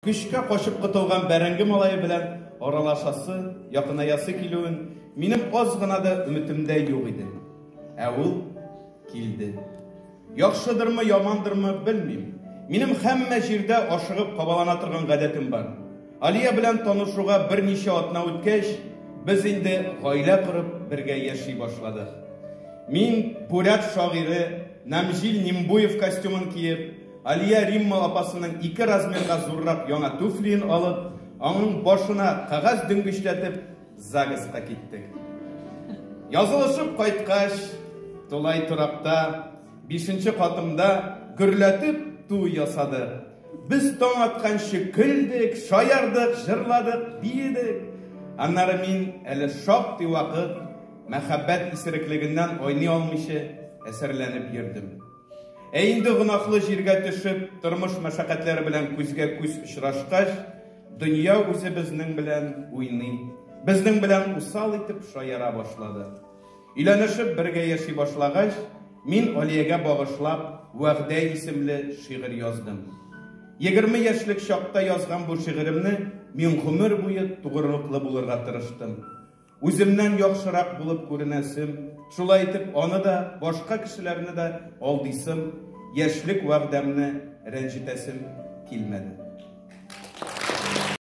Көчкә качып котылган бәрәңге малае белән аралашасы, якынаясы килүен минем аз гына да өметемдә юк иде. Ә ул килде. Яхшыдырмы, ямандырмы, белмим. Минем һәммә җирдә ашыгып кабалана торган гадәтем бар. Алия белән танышуга берничә атна үткәч, без инде гаилә корып бергә яши башладык. Мин бурят шагыйре Намҗил Нимбуев костюмын киеп, Алия Римма апасының ике размерга зуррак яңа туфлиен алып, аңың башына кәгазь дөңгечләтеп, ЗАГСка киттек. Язылышып кайткач, тулай торакта, бишенче катымда гөрләтеп туй ясадык. Без таң атканчы көлдек, шаярдык, җырладык, биедек. Аннары мин әле шактый вакыт мәхәббәт исереклегеннән айный алмыйча әсәрләнеп йөрдем. Ә инде гөнаһлы җиргә төшеп, тормыш мәшәкатьләре белән күзгә-күз очрашкач, дөнья үзе безнең белән уйный, безнең белән усал итеп шаяра башлады. Өйләнешеп бергә яши башлагач, мин Алиягә багышлап Вәгъдә исемле шигырь яздым. 20 яшьлек чакта язган бу шигыремне мин гомер буе тугрылыклы булырга тырыштым. Үземнән яхшырак булып күренәсем, шулай итеп аны да, башка кешеләрне дә алдыйсым, яшьлек вәгъдәмне рәнҗетәсем килмәде.